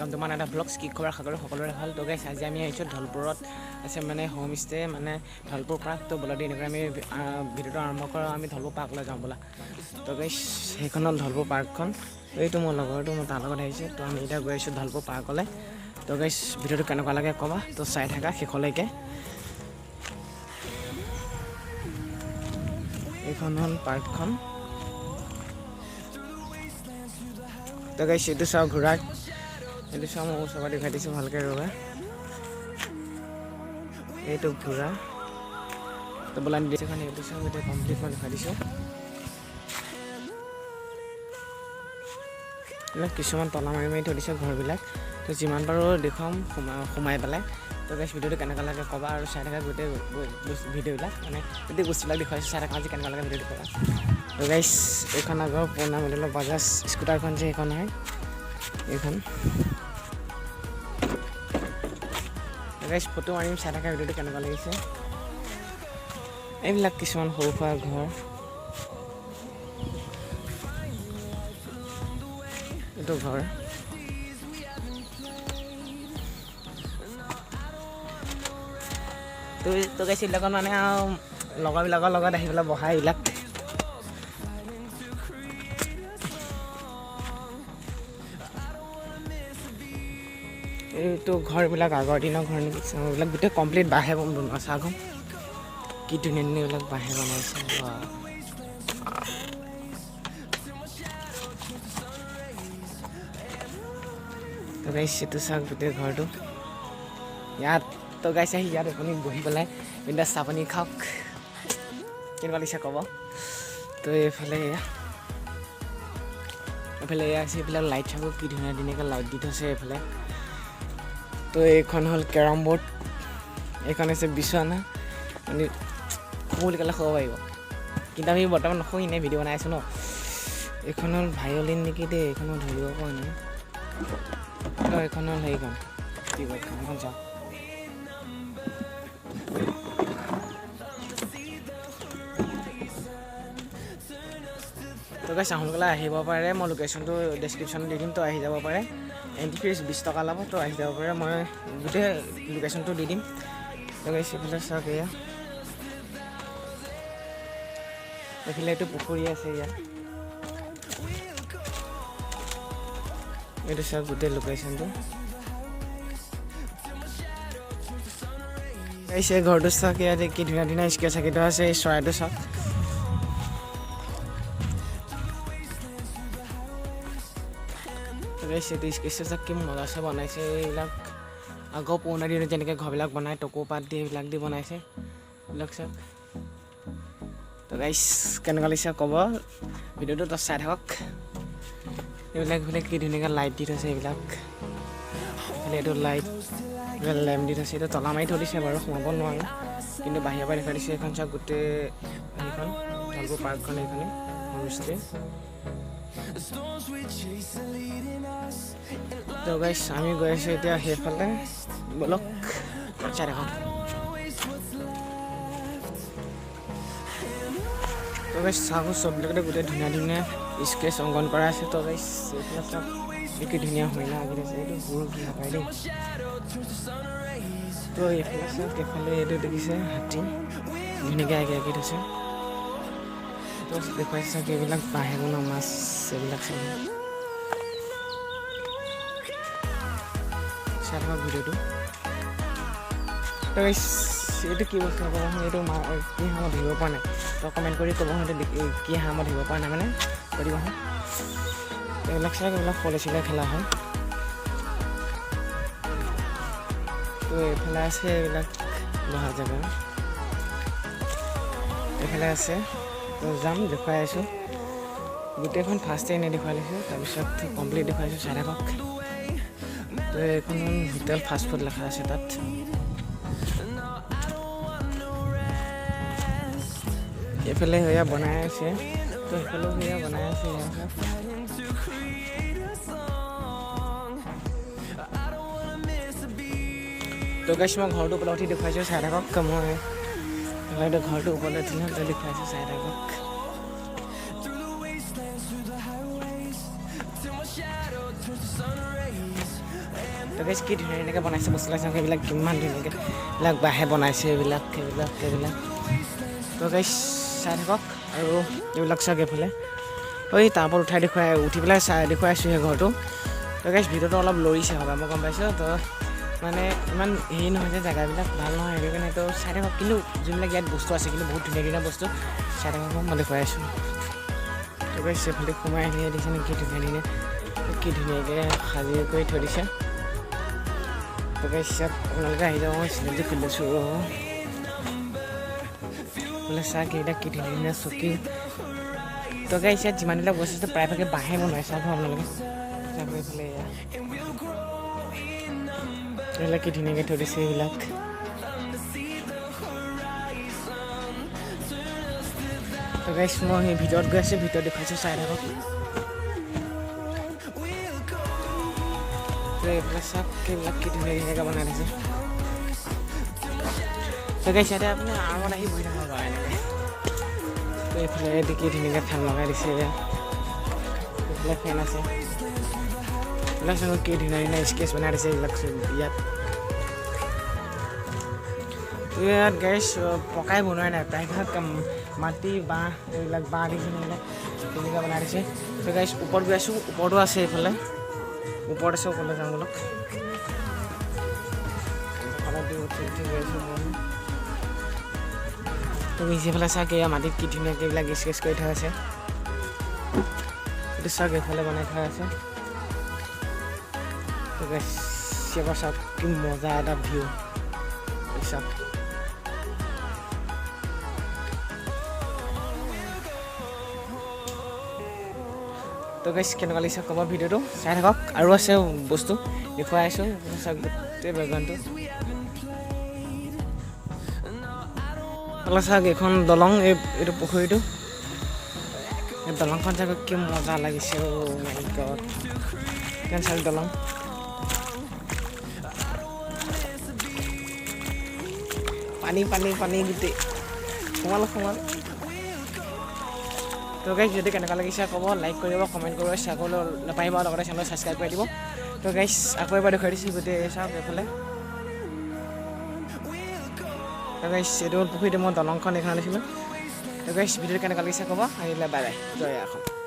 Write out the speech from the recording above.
Welcome to my another vlogs. কি খবৰ আশা কৰোঁ সকলোৰে ভাল। তো গাইছ, আজি আমি আহিছোঁ ধলপুৰত আছে মানে হোমষ্টে, মানে ধলপুৰ পাৰ্ক। তো বোলা এনেকৈ আমি ভিডিঅ'টো আৰম্ভ কৰোঁ। আমি ধলপুৰ পাৰ্কলৈ যাওঁ বোলা। তো গাইছ, সেইখন হ'ল ধলপুৰ পাৰ্কখন। এইটো মোৰ লগৰটো, মই তাৰ লগত আহিছোঁ। তো আমি এতিয়া গৈ আছোঁ ধলপুৰ পাৰ্কলৈ। তো গাইছ, ভিডিঅ'টো কেনেকুৱা লাগে ক'বা, তো চাই থাকা শেষলৈকে। এইখন হ'ল পাৰ্কখন। তো গাইছ, এইটো চাওঁ ঘোঁৰাক, এইটো চাওঁ, মই ওচৰৰ পৰা দেখুৱাই দিছোঁ ভালকৈ, ৰ'বা। এইটো ঘোঁৰা। তো বোলা দিছোঁ, এইটো চাওঁ, গোটেই কমপ্লিট মই দেখুৱাই দিছোঁ। এইবিলাক কিছুমান তলা মাৰি মাৰি থৈ দিছে ঘৰবিলাক। তো যিমান পাৰোঁ দেখুৱাম সোমাই পেলাই। তো গাইছ, ভিডিঅ'টো কেনেকুৱা লাগে ক'বা আৰু চাই থাকা গোটেই ভিডিঅ'বিলাক, মানে গোটেই বস্তুবিলাক দেখুৱাইছোঁ, চাই থাকা আজি কেনেকুৱা লাগে ভিডিঅ'টো ক'বা। তো গাইছ, এইখন আগৰ পুৰণা মডেলৰ বাজাজ স্কুটাৰখন যে, সেইখন হয় এইখন। গাইছ, ফটো মাৰিম, চাই থাকা ভিডিঅ'টো কেনেকুৱা লাগিছে। এইবিলাক কিছুমান সৰু সুৰা ঘৰ। এইটো ঘৰ। তো গাইছ, এইবিলাকত মানে আৰু লগৰবিলাকৰ লগত আহি পেলাই বহা এইবিলাক। এইটো ঘৰবিলাক আগৰ দিনৰ ঘৰ নেকি, এইবিলাক গোটেই কমপ্লিট বাঁহে বনোৱা। চাওক কি ধুনীয়া ধুনীয়া এইবিলাক বাঁহে বনাইছে। তো গাইছ, এইটো চাওক গোটেই ঘৰটো ইয়াত। তো গাইছ, আহি ইয়াত আপুনি বহি পেলাই বিন্দাছ চাহ পানী খাওক, কেনেকুৱা লাগিছে ক'ব। তো এইফালে এয়া, এইফালে এয়া আছে। এইবিলাক লাইট চাব, কি ধুনীয়া ধুনীয়াকৈ লাইট দি থৈছে এইফালে। তো এইখন হ'ল কেৰম বৰ্ড, এইখন হৈছে বিচনা, মানে শুওঁ বুলি ক'লে শুব পাৰিব, কিন্তু আমি বৰ্তমান নুশুওঁ, এনেই ভিডিঅ' বনাই আছোঁ ন। এইখন হ'ল ভায়লিন নেকি দেই, এইখন মই ধৰিব পৰা নাই। তো এইখন হ'ল সেইখন কি কয় এইখন, চাওঁ। তো গাইছ, সোনকালে আহিব পাৰে, মই লোকেশ্যনটো ডেছক্ৰিপশ্যনত দি দিম, তো আহি যাব পাৰে। এণ্ট্ৰি ফিজ 20 টকা ল'ব, তো আহি যাব পাৰে, মই গোটেই লোকেশ্যনটো দি দিম। তো গাইছ, এইফালে চাওক, এয়া এইফালে এইটো পুখুৰী আছে ইয়াত। এইটো চাওক গোটেই লোকেশ্যনটো। গাইছ, এই ঘৰটো চাওক, ইয়াত কি ধুনীয়া ধুনীয়া স্কেচ আঁকি থোৱা আছে। এই চৰাইটো চাওক। গাইছ, এইটো স্কেচ চাওক, কি মজাছে বনাইছে। এইবিলাক আগৰ পুৰণা দিনত যেনেকৈ ঘৰবিলাক বনায়, টকৌ পাত দি এইবিলাক দি বনাইছে এইবিলাক চাওক। তো গাইছ, কেনেকুৱা লাগিছে ক'ব, ভিডিঅ'টো তো চাই থাকক। এইবিলাক এইফালে কি ধুনীয়াকৈ লাইট দি থৈছে এইবিলাক। এইফালে এইটো লাইট, লেম্প দি থৈছে। এইটো তলা মাৰি থৈ দিছে বাৰু, সোমাব নোৱাৰোঁ, কিন্তু বাহিৰৰ পৰা দেখুৱাই দিছে। এইখন চাওক গোটেই সেইখন ধলপুৰ পাৰ্কখন, এইখনে হোমষ্টে। তো গাইছ, আমি গৈ আছোঁ এতিয়া সেইফালে, ব'লক চাই থাকক। তো গাইছ, চাওক, চববিলাকতে গোটেই ধুনীয়া ধুনীয়া স্কেচ অংকন কৰা আছে। তো গাইছ, এইফালে চাওক, কি ধুনীয়া হৰিণা আঁকি থৈছে। এইটো গৰু কি নাপায় দেই। তো এইফালে চাওক, এইফালে এইটো দেখিছে হাতী ধুনীয়াকৈ আঁকি আঁকি থৈছে। তো দেখুৱাইছে চাওক, এইবিলাক বাঁহে বনোৱা মাছ এইবিলাক চাওক, চাই থাকক ভিডিঅ'টো। তো এইটো কি বস্তু ক'ব, এইটো কি হাঁহ মই ধৰিব পৰা নাই, তো কমেণ্ট কৰি ক'ব সেইটো কি হাঁহ মই ধৰিব পৰা নাই, মানে কৈ দিব। এইবিলাক চাওক, এইবিলাক সৰু ছোৱালীয়ে খেলা হয়। তো এইফালে আছে এইবিলাক বহা জেগা, এইফালে আছে। তো যাম, দেখুৱাই আছোঁ গোটেইখন। ফাৰ্ষ্টে এনেই দেখুৱাই লৈছোঁ, তাৰপিছত কমপ্লিট দেখুৱাইছোঁ, চাই থাকক। তো এইখন হোটেল ফাষ্ট ফুড লেখা আছে তাত। এইফালে সেয়া বনাই আছে, তো সেইফালেও সেয়া বনাই আছে। তো গাইছ, মই ঘৰটোৰ ওপৰত উঠি দেখুৱাইছোঁ, চাই থাকক। মই ঘৰটোৰ ওপৰলৈ উঠিলোঁ, তো দেখুৱাইছোঁ, চাই থাকক। তো গাইছ, কি ধুনীয়া ধুনীয়াকৈ বনাইছে বস্তুবিলাক চাওক। এইবিলাক কিমান ধুনীয়াকৈ এইবিলাক বাঁহে বনাইছে এইবিলাক এইবিলাক এইবিলাক। তো গাইছ, চাই থাকক। আৰু এইবিলাক চাওক এইফালে। ঐ, তাৰ ওপৰত উঠাই দেখুৱাই, উঠি পেলাই চাই দেখুৱাই আছোঁ সেই ঘৰটো। তো গাইছ, ভিতৰটো অলপ লৰিছে হ'ব, মই গম পাইছোঁ। তো মানে ইমান হেৰি নহয় যে জেগাবিলাক ভাল নহয়, সেইটো কাৰণে। তো চাই থাকক। কিন্তু যোনবিলাক ইয়াত বস্তু আছে কিন্তু বহুত ধুনীয়া ধুনীয়া বস্তু। চাই থাকক, মই দেখুৱাই আছোঁ। তো গাইছ, এইফালে সোমাই আহি দিছে নেকি, ধুনীয়া ধুনীয়া, কি ধুনীয়াকৈ সাজি কৰি থৈ দিছে। তো গাইছ, ইয়াত আপোনালোকে আহি যাব। মই চিনেটো খুলি লৈছোঁ বোলে। চাওক, এইবিলাক কি ধুনীয়া ধুনীয়া চকী। তো গাইছ, ইয়াত যিমানবিলাক বস্তু আছে প্ৰায়ভাগে বাঁহে বনাইছে। চাওক আপোনালোকে, চাওক এইফালে এয়া এইবিলাক কি ধুনীয়াকৈ থৈ দিছে এইবিলাক। তো গাইছ, মই সেই ভিতৰত গৈ আছোঁ, ভিতৰত দেখুৱাইছোঁ, চাই থাকক। তো এইফালে চাওক, এইবিলাক কি ধুনীয়া ধুনীয়াকৈ বনাই থৈছে। তো গাইছ, ইয়াতে আপুনি আৰামত আহি বহি থাকিব পাৰে এনেকৈ। তো এইফালে কি ধুনীয়াকৈ ফেন লগাই দিছে এয়া। এইফালে ফেন আছে। এইবিলাক চাওক, কি ধুনীয়া ধুনীয়া স্কেচ বনাই দিছে এইবিলাক চব ইয়াত। ইয়াত গাইছ, পকাই বনোৱাই নাই, প্ৰায়ভাগ মাটি বাঁহ এইবিলাক বাঁহ দি কিনে এইবিলাক তেনেকুৱা বনাই দিছে। তো গাইছ, ওপৰত গৈ আছোঁ, ওপৰতো আছে এইফালে, ওপৰত আছে, ওপৰলৈ যাওঁ ব'লক। এইফালে দি উঠি উঠি গৈ আছোঁ ওপৰলৈ। তো এইফালে চাওক, এয়া মাটিত কি ধুনীয়াকৈ এইবিলাক স্কেচ কৰি থোৱা আছে। এইটো চাওক, এইফালে বনাই থোৱা আছে। তো গাইছ, এবাৰ চাওক, কি মজা এটা ভিউ চাওক। তো গাইছ, কেনেকুৱা লাগিছে ক'ব, ভিডিঅ'টো চাই থাকক। আৰু আছে বস্তু দেখুৱাই আছোঁ। চাওক গোটেই বেকগ্ৰাউণ্ডটো। অলপ চাওক, এইখন দলং, এইটো পুখুৰীটো, এই দলংখন চাওক, কি মজা লাগিছে। অ' মাই গড, কিমান চাওক দলং। পানী পানী পানী গোটেই সোমাল সোমাল। তো গাইছ, যদি কেনেকুৱা লাগিছে ক'ব, লাইক কৰিব, কমেণ্ট কৰিব, শ্বেয়াৰ কৰিব নাপাহিব, লগতে চেনেল ছাবস্ক্ৰাইব কৰি দিব। তো গাইছ, আকৌ এবাৰ দেখুৱাই দিছোঁ গোটেই, চাওক এইফালে। তো গাইছ, এইটো হ'ল পুখুৰীটো, মই দলংখন এইখন আনিছিলোঁ। তো গাইছ, ভিডিঅ'টো কেনেকুৱা লাগিছে ক'ব। আহিলে বাই বাই, জয় অসম।